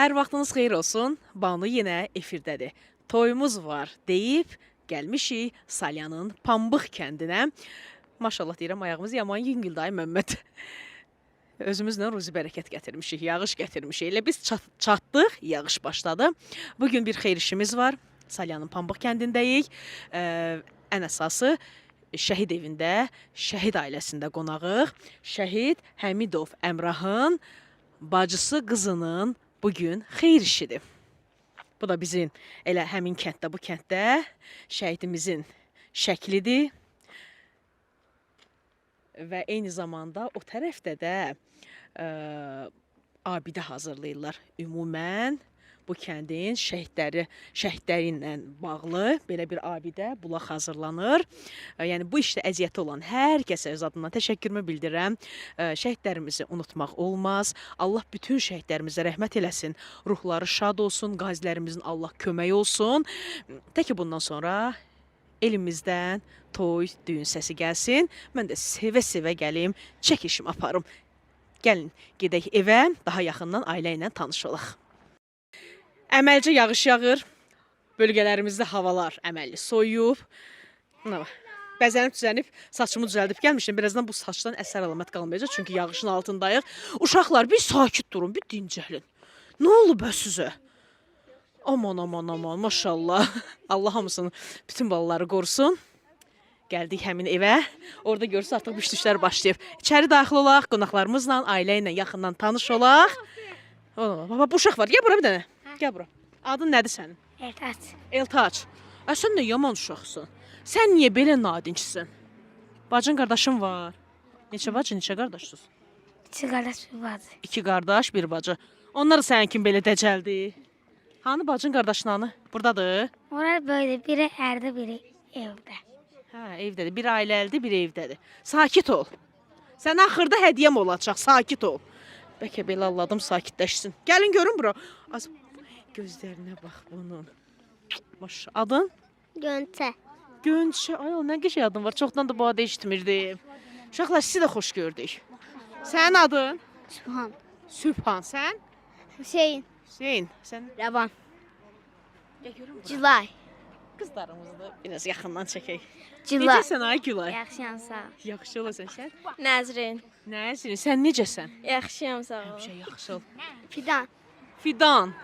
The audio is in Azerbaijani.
Hər vaxtınız xeyir olsun. Banu yenə efirdədir. Toyumuz var deyib gəlmişik Salyanın Pambıq kəndinə. Maşallah deyirəm, ayağımız yaman yüngüldür ay Məmməd. Özümüzlə ruzi bərəkət gətirmişik, yağış gətirmişik. Elə biz çatdıq, yağış başladı. Bu gün bir xeyir işimiz var. Salyanın Pambıq kəndindəyik. Ən əsası şəhid evində, şəhid ailəsində qonağıq. Şəhid Həmidov Əmrahın bacısı qızının bu gün xeyir işidir. Bu da bizim elə həmin kənddə, bu kənddə şəhidimizin şəklidir. Və eyni zamanda o tərəfdə də abidə hazırlayırlar. Ümumən bu kəndin şəhidləri, şəhidləri ilə bağlı belə bir abidə, bulaq hazırlanır. Yəni bu işdə əziyyəti olan hər kəsə öz adından təşəkkürümü bildirirəm. Şəhidlərimizi unutmaq olmaz. Allah bütün şəhidlərimizə rəhmət eləsin. Ruhları şad olsun, qazilərimizin Allah köməyi olsun. Tək ki bundan sonra elimizdən toy, düyün səsi gəlsin. Mən də sevə-sevə gəlim, çəkişimi aparım. Gəlin, gedək evə, daha yaxından ailə ilə tanış olaq. Əməlcə yağış yağır. Bölgələrimizdə havalar əməlli soyuyub. Buna bax. Bəzənib düzənib saçımı düzəldib gəlmişdim. Birazdan bu saçdan əsər əlamət qalmayacaq çünki yağışın altındayıq. Uşaqlar, bir sakit durun, bir dincəlin. Nə olub bəs sizə? Aman aman aman, maşallah. Allah hamısını, bütün balaları qorusun. Gəldik həmin evə. Orada görürsüz artıq büşdüşlər başlayıb. İçəri daxil olaq, qonaqlarımızla, ailə ilə yaxından tanış olaq. Baba, bu uşaq var. Gəl bura bir dənə. Gəl bura. Adın nədir sənin? Eltaç. Eltaç. Ə sən nə yaman uşaqsan. Sən niyə belə nadincsən? Bacın qardaşın var. Neçə bacı, neçə qardaşsınız? İki qardaş bir bacı. İki qardaş, bir bacı. Onlar da sənin kimi belə dəcəldi. Hanı bacın qardaşın hanı? Burdadır. Onlar böyle biri ərdə biri evdə. Hə, evdədir. Bir ailəlidir, bir evdədir. Sakit ol. Sənə axırda hədiyyəm olacaq. Sakit ol. Bəlkə belə alladım sakitləşsin. Gəlin görün bura. Az gözlərinə bax bunun. Maş adın? Gönçə. Gönçə. Ay, o nə qəşəng adın var. Çoxdan da bu adı eşitmirdim. Uşaqlar, sizi də xoş gördük. Sənin adın? Sübhan. Sübhan. Sən? Hüseyin. Hüseyn. Sən? Rəvan. Gəl görüm bura. Gülay. Qızlarımızı da biraz yaxından çəkək. Gülay. Necəsən ay Gülay? Yaxşıyam sağ ol. Yaxşı olasan sən? Nəzrin. Nəsin? Sən necəsən? Yaxşıyam, sağ ol. Həmişə yaxşı ol. Fidan. Fidan.